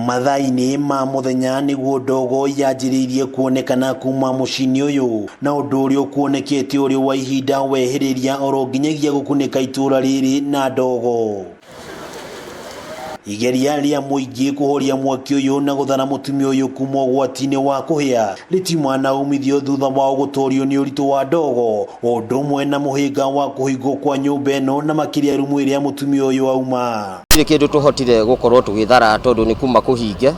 Mathaa-inĩ ma mũthenya nĩguo ndogo yanjĩrĩirie kuonekana kuma mũciĩ-inĩ ũyũ, na ũndũ ũrĩa ũkuonekete ũrĩ wa ihinda wehereria oro nginyagia gũkunĩka itũũra rĩrĩ na ndogo. Igeria rĩa mũingĩ kũhoria mwaki ũyũ na gũthara mũtumia ũyũ kuma ũgwati-inĩ wa kũhĩa rĩtiuma na umithio thutha wao gũtorio nĩ ũritũ wa ndogo, o ũndũ ũmwe na mũhĩnga wa kũhingwo kwa nyũmba ĩno na makĩria rumu ĩrĩa mũtumia ũyũ auma. Gũtirĩ kĩndũ tũhotire gũkorwo tũgĩthara tondũ nĩ kuma kũhinge,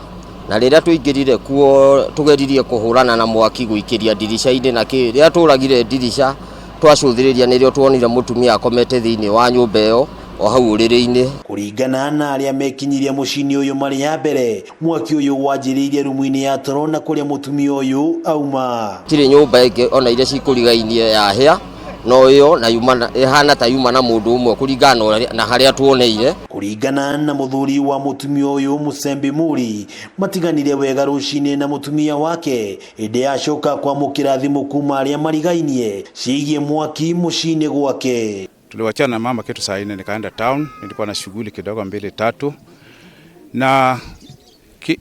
na rĩrĩa tũingĩrire kuo tũgeririe kũhũrana na mwaki gũikĩria ndirica-inĩ na kĩ, rĩrĩa tũragire ndirica twacũthĩrĩria nĩrĩo tuonire mũtumia akomete thĩinĩ wa nyũmba ĩyo o hau ũrĩrĩ-inĩ. Kũringana na arĩa mekinyirie mũciĩ-inĩ ũyũ marĩ a mbere, mwaki ũyũ wanjĩrĩirie rumu-inĩ ya toro na kũrĩa mũtumia ũyũ auma. Gũtirĩ nyũmba ĩngĩ ona iria cikũrigainie yahĩa no ĩyo na yuma ĩhana ta yuma na mũndũ ũmwe kũringana na harĩa tuoneire. Kũringana na mũthuri wa mũtumia ũyũ Mũsembi Muri, matiganire wega rũcinĩ na mũtumia wake ĩndĩ acoka kwamũkĩra thimũ kuma arĩa marigainie ciĩgiĩ mwaki mũciĩ-inĩ gwake. Tuliwachana na mama kitu saa 4, nikaenda town, nilikuwa na shughuli kidogo mbili tatu, na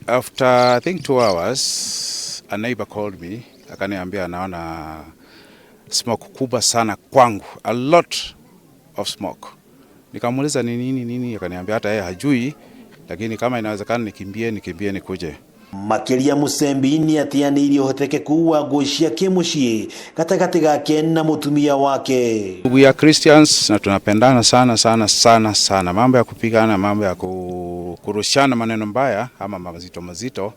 after I think 2 hours a neighbor called me akaniambia anaona smoke kubwa sana kwangu, a lot of smoke. Nikamuuliza ni nini nini, akaniambia hata yeye hajui, lakini kama inawezekana nikimbie nikimbie nikuje. Makĩria Mũsembi nĩ ateanĩirie ũhotekeku wa ngũĩ cia kĩmũciĩ gatagatĩ gake na mũtumia wake. We are Christians na tunapendana sana sana sana sana. Mambo ya kupigana, mambo ya kurushana maneno mbaya ama mazito mazito,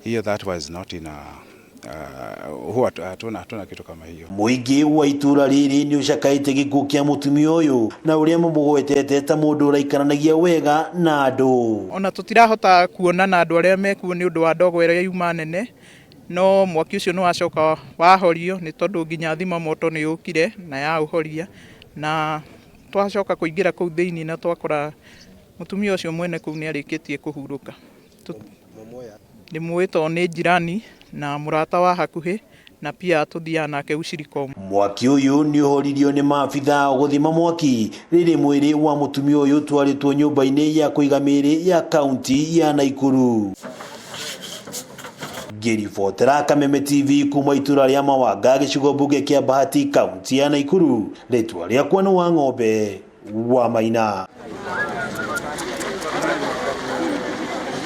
hiyo that was not in a huwa hatuna kitu kama hiyo. Mũingĩ wa itũũra rĩrĩ nĩ ũcakaĩte gĩkuũ kĩa mũtumia ũyũ na ũrĩa mamũgwetete ta mũndũ ũraikaranagia wega na andũ. Ona tũtirahota kuona na andũ arĩa mekuo nĩ ũndũ wa ndogo ĩrĩa yuma nene, no mwaki ũcio nĩ wacoka wahorio nĩ tondũ nginya thima moto nĩ yũkire na yaũhoria, na twacoka kũingĩra kũu thĩinĩ na twakora mũtumia ũcio mwene kũu nĩ arĩkĩtie kũhurũka. Ndĩmũĩ tondũ nĩ jirani na mũrata wa hakuhĩ na pia tũthiaga nake ushirika ũmwe. Mwaki ũyũ nĩ ũhoririo nĩ maabithaa gũthima mwaki rĩrĩ mwĩrĩ wa mũtumia ũyũ ũtwarĩtwo nyũmba-inĩ ya kũiga mĩĩrĩ ya kaunti ya Naikuru. Ngĩribotera Kameme TV kuma itũra rĩa Mawanga gĩcigo mbunge kĩa Bahati kaunti ya Naikuru, rĩtwa rĩakwa nĩ Wang'ombe wa Maina.